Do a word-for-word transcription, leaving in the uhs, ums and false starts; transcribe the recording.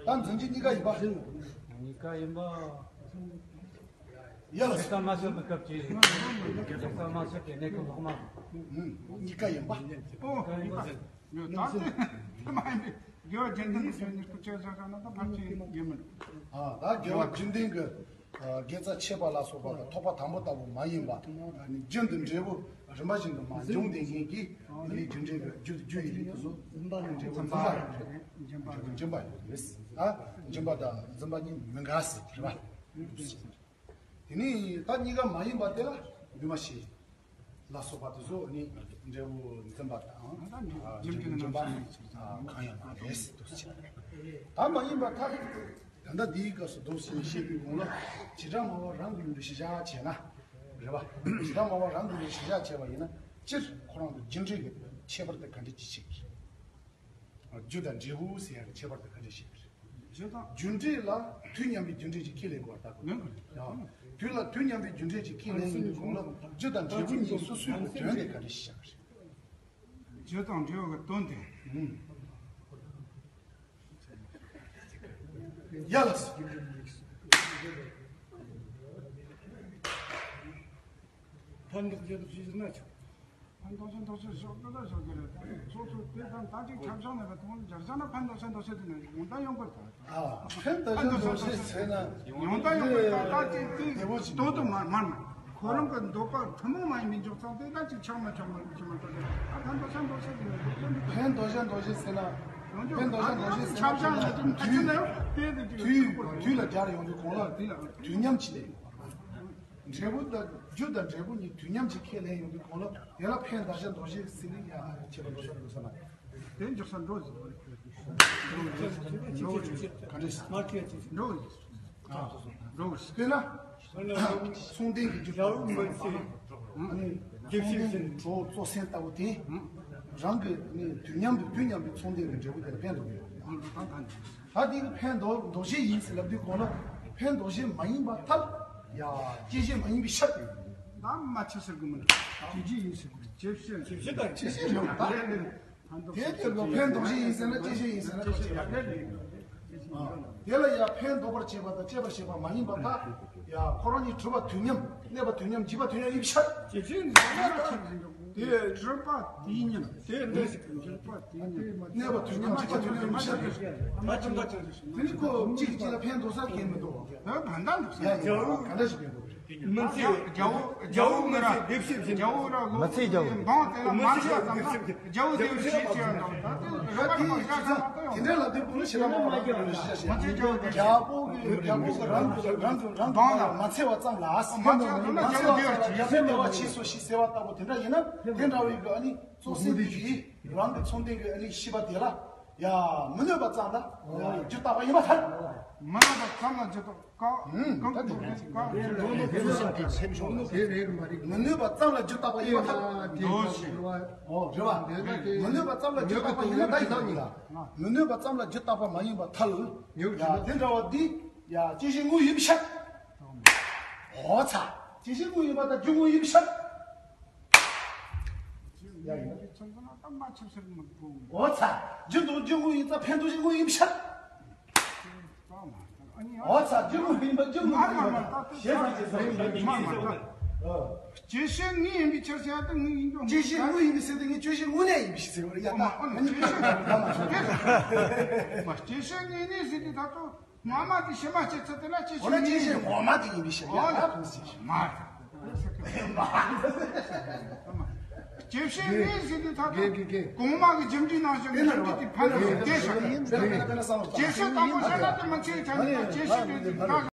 ད་འཛིན་གྱི་གཉིས་ཀ་ཡིན་པ། གཉིས་ཀ་ཡིན་པ། ཡ་ལ། ལེགས་བསམ་མ་བྱས་པའི་སྐབས་ཀྱི། ལེགས་བསམ་མ་བྱས་པའི་གནས་སྐབས་ལྷག་མ། ཨུམ། གཉིས་ཀ་ཡིན་པ། ཨོ། གཉིས་ཀ་ཡིན་པ། ད་དེ་དེ་མ་ཡིན་པའི་དགེ་བ་རྒྱུན་ལྡན་གྱི་ཆོས་ཉིད་སྐུ་ཆོས་བྱ་བྱ་ན་ད་ཕར་ཕྱིན་ཡིན་མིན། ཨ། ད་དགེ་བ་རྒྱུན་ལྡན་གྱི། ཨ། དགེ་རྩ་ཆད་པ་ལ་སོགས་པ་དང་ཐོགས་པ་དང་པོ་ལྟ་བུ་མ་ཡིན་པ། ཨ་ནི་རྒྱུན་དུ་འབྲས་བུ་རིམ་པ་བཞིན་དུ་མ་འབྱུང་བསྡད་མཁན་གྱི་ཨ་ནི་རྒྱུ་འབྲས་ཀྱི་རྒྱུ་རྒྱུ་ཡི་རིགས་དེ་ཚོ་འབྱུང་བ་ཡོད་རེད། འབྱུང་བ་ཡོད་རེད། ཨ། འབྱུང་བ་དང་འཛིན་པ་གཉིས་མི་འགལ་ཟེར་རེད་པ། དེ་ནས་ད་གཉིས་ཀ་མ་ཡིན་པ་དེ་ལ་འདུས་མ་བྱས། ལ་སོགས་པ་དེ་ཚོ་ནི་འབྲས་བུ་འཛིན་པ་དང་། ཨ། འབྲས་བུ་འཛིན་པ་གང་ཡང་མ་རེད་ཟེར་དུ་ཟེར། ད་མ་ཡིན་པ་ཐག་རིང་དུ། ད་ལྟ་འདིའི་སྐབས་སུ་འདུག་ཟེར་ནས་བཤད་པའི་གོང་ལ་བྱེ་བྲག་སྨྲ་བ་རང་གི་ཡོན་ཏན་གཞི་བཞག་བྱས་ན། རེད་པ། བྱེ་བྲག་སྨྲ་བ་རང་གི་ཡོན་ཏན་གཞི་བཞག་བྱས་པ་ཡིན་ན། སྤྱིར་ཁོ་རང་གི་རྒྱུ་འབྲས་ཀྱི་ཁྱད་པར་དེ་ག་འདྲ་ཅིག་བྱེད་ཀྱི་རེད། རྒྱུ་དང་འབྲས་བུ་ཟེར་ཡག་གི་ཁྱད་པར་དེ་ག་འདྲ་ཞིག་རེད། རྒྱུ་དང་། རྒྱུ་འབྲས་ལ་དུས་མཉམ་པའི་རྒྱུ་འབྲས་ཀྱི་ཁས་ལེན་དགོས་པར་ལྟ་དགོས། ཡང་། དུས་ལ་དུས་མཉམ་པའི་རྒྱུ་འབྲས་ཀྱི་ཁས་ལེན་ཡིན་པའི་གོང་ལ་རྒྱུ་དང་འབྲས་བུ་གཉིས་སོ་སོའི་གི་དོན་དེ་ག་འདྲ་ཞིག་བྱ་དགོས་རེད། རྒྱུ་དང་འབྲས་བུ་གི་དོན་དེ། ཨུམ། ཡ་ལ་སོ། ཕན་འདོགས་བྱེད་དུ་ཞིག་ཟེར་ན་ཆོག་ཕན་འདོགས་བྱེད་འདོགས་བྱེད་ཞོག་ཏུ་ལ་ཞོག་གི་རེད། སོ་སོ་དེ་དང་ད་ཅིག་ཁྱབ་བྱང་ནས་ལ་དོན་སྦྱར་བྱ་ན་ཕན་འདོགས་བྱེད་འདོགས་བྱེད་དེ་ནས་ཡོང་ད་ཡོང་གི་རེད། ཨ། ཕན་འདོགས་བྱེད་འདོགས་བྱེད་ཟེར་ན་ཡོང་ད་ཡོང་གི་རེད། ད་ད་ཅིག་དེ་དོན་དུ་མ་མ་མ་ཁོ་རང་གི་འདོད་པ་ཐུན་མོང་མ་ཡིན་མི་འཇོག་ཚང་དེ་ད་ཅིག་ཆགས་མ་ཆགས་མ་ཆགས་མ་ཆགས་ཨ་ཕན་འདོགས་བྱེད་འདོགས་བྱེད་ཟེར་ན་ཕན་འདོགས་བྱེད་འདོགས་བྱེད་ཟེར་ན་ཕན་འདོགས་བྱེད་འདོགས་བྱེད་ཟེར་ན་ཁྱབ་བྱང་ནས་དུས་དུས་དུས་ལ་སྦྱར་ཡོང་དུས་གོང་ལ་དུས་མཉམ་གྱི་ལས། འབྲས་བུ་དང་རྒྱུ་དང་འབྲས་བུ་གཉིས་དུས་མཉམ་གྱི་ཁས་ལེན་ཡོང་དུས་གོང་ལ་དེ་ལ་ཕན་འདོགས་བྱེད་འདོགས་བྱེད་ཟེར་ནས་ཡང་ཁྱད་པར་འགྲོ་ས་འགྲོ་ས་ན། དེ་འཇོག་ས་འགྲོ་ཟེར་བ་རེད། འགྲོ་ཟེར། ག་འདྲ་ཟེར། མ་ཁྱད་ཅི་ཟེར། འགྲོ་ཟེར། ཨ། འགྲོ་ཟེར། དཔེར་ན། ཚོང་ལྡན་གྱི་རྒྱུ་དང་། ཨ་ནི་ཚོང་ལྡན་གྱི་གྲོགས་གཙོ་སེམས་ལྟ་བུ་དེ། རང་གི་ནི་དུས་མཉམ་དུ་དུས་མཉམ་དུ་ཚོང་ལྡན་གྱི་འབྲས་བུ་དེ་ལ་ཕན་འདོགས་ཡོད། ད་དེ་གི་ཕན་འདོགས་འདོགས་བྱེད་ཡིན་ཟེར་ལབ་དུས་གོང་ལ་ཕན་འདོགས་བྱེད་མ་ཡིན་པ་ཐལ། ཡ། སྐྱེད་བྱེད་མ་ཡིན་པའི་ཕྱིར། ད་མ་ཆེ་ཟེར་གི་མིན། སྐྱེད་བྱེད་ཡིན་ཟེར་གི་རེད། སྐྱེད་བྱེད། སྐྱེད་བྱེད་དང་སྐྱེད་བྱེད་རེད་ད། དེ་དེ་ལ་ཕན་འདོགས་བྱེད་ཡིན་ཟེར་ན་སྐྱེད་བྱེད་ཡིན་ཟེར་ན་ཁ་ཆེ་ཡ་ཕན་རེད། དེ་ལ་ཡ་ཕན་འདོགས་པར་བྱེད་པ་དང་བཅས་པར་བྱེད་པ་མ་ཡིན་པ་ཐལ། ཡ། ཁོ་རང་གཉིས་གྲུབ་པ་དུས་མཉམ། གནས་པ་དུས་མཉམ། འཇིག་པ་དུས་མཉམ་ཡིན་པའི་ཕྱིར། སྐྱེད་བྱེད་ཡིན་ཟེར་ན་ཁ་ཆེ་རེད། དེ་གྲུབ་པ་དེའི་ཉིན། དེ་འདྲ་ཞིག་གི་འཇིག་པ་དེའི་ཉིན། གནས་པ་དུས་མཉམ། འཇིག་པ་དུས་མཉམ་ཡིན་ཕྱིར། ད་ཅི་འདྲ་ཅི་འདྲ་ཞིག་དེ་ནི་ཁོ་གཅིག་གིས་གཅིག་ལ་ཕན་འདོགས་ས་གང་མི་འདུག་ད་ག་འདྲ་འདུག་ས། ཡ་ཡ་ག་འདྲ་ཞིག་ཕན་འདོགས་རེད། མི་ཚེ། རྒྱལ་པོ་རྒྱལ་པོ་མི་ར། རྒྱལ་པོ་ལྡེ་བཤེས་བཞིན། རྒྱལ་པོ་ར་ལོ། མི་ཚེ་རྒྱལ་པོ། འབངས་དེ་ལ་མ་ཤེས་པ་ཙམ་ན་རྒྱལ་པོ་ལྡེ་བཤེས་ཅེས་པ་དང་ད་དེ་ར་དེ་ཅི་ཙམ་དེ་འདྲ་ལ་དེ་པོ་ལ་ཤེས་ན་མ་མ་རྒྱལ་པོ་ལ་ཤེས་ཤེས། རྒྱལ་པོ་གི་རྒྱལ་པོ་གི་རང་རང་རང་རང་མ་ཚེ་བ་ཙམ་ལ་མ་ཚེ་བ་ཙམ་ལ་ཡ་ཕན་མེད་པ་ཕྱིས་སོ་ཞེས་ཟེར་བ་ལྟ་བུ་དེ་འདྲ་ཡིན་ན་དེ་འདྲ་བའི་གི་ཨ་ནི། གཙོ་སེམས་ཀྱིས་རང་གི་ཚོང་དོན་གྱི་ཨ་ནི་ཤེས་པ་དེ་ལ་ཡ་མི་གནོད་པ་ཙམ་ལ་ཡ་རྒྱུ་བཏགས་པ་ཡིན་པར་ཐལ། མི་གནོད་པ་ཙམ་ལ་རྒྱུ་བཏགས་པ། ཨུམ། ད་དེ་རེད། མི་གནོད་པ་ཙམ་ལ་རྒྱུ་བཏགས་པ་ཡིན་པར་ཐལ། འདོད་ཆེ། ཨོ་རེད་བ། མི་གནོད་པ་ཙམ་ལ་རྒྱུ་བཏགས་པ་ཡིན་ན་ད་ཡིན་ན་ཡིན་ལ། མི་གནོད་པ་ཙམ་ལ་རྒྱུ་བཏགས་པ་མ་ཡིན་པར་ཐལ། ཡ་དེ་འདྲ་བ་འདི་ཡ་སྐྱེད་བྱེད་དངོས་ཡིན་པའི་ཕྱིར། འོ་ཚ། སྐྱེད་བྱེད་དངོས་ཡིན་པ་དང་རྒྱུ་དངོས་ཡིན་པའི་ཕྱིར། ཡ་ཡིན། འོ་ཚ། རྒྱུ་དང་རྒྱུ་དངོས་ཡིན་ཙང་ཕན་འདོགས་བྱེད་དངོས་ཡིན་ཕྱིར། འོ་ཚ། རྒྱུ་དངོས་ཡིན་པ་རྒྱུ་དངོས་ཡིན་པ་ཞེས་ཙང་ཅི་ཟེར། སྐྱེད་བྱེད་དངོས་ཡིན་པའི་ཕྱིར་ཟེར་ཡ་དེ་དངོས་ཡིན་ཀྱང་། སྐྱེད་བྱེད་དངོས་ཡིན་པའི་ཕྱིར་དེ་ངས་སྐྱེད་བྱེད་དངོས་གནས་ཡིན་པའི་ཕྱིར་ཟེར་བ་རེད་ཡ། ད་ཨ་ནི་སྐྱེད་བྱེད་དངོས་གནས་ཟེར་དུས་ད་ལྟ། སྐྱེད་བྱེད་དངོས་གནས་ཟེར་དུས་ད་ལྟ། ངོ་མ་དེ་ཕྱི་མ་སྐྱེ་ཚུལ་དེ་ལ་སྐྱེད་བྱེད། འོ་ན་སྐྱེད་བྱེད་ངོ་མ་དེ་ཡིན་པའི་ཕྱིར་ཡ། ཨོ་ལ། ད་ཕུང་སྲིད། མ། སྐྱེད་བྱེད་ངེས་ཟིན་དུས་ད་ལྟ་གོང་མ་གི་རྒྱུ་འབྲས་ནང་བཞིན་རྒྱུ་འབྲས་དེ་ཕན་ཐོགས་དེ་ཤར། སྐྱེད་བྱེད་དང་པོ་བཤད་ན་དེ་མི་ཚེའི་ཆ་ནས་སྐྱེད་བྱེད་དེ་དེ་ཕན།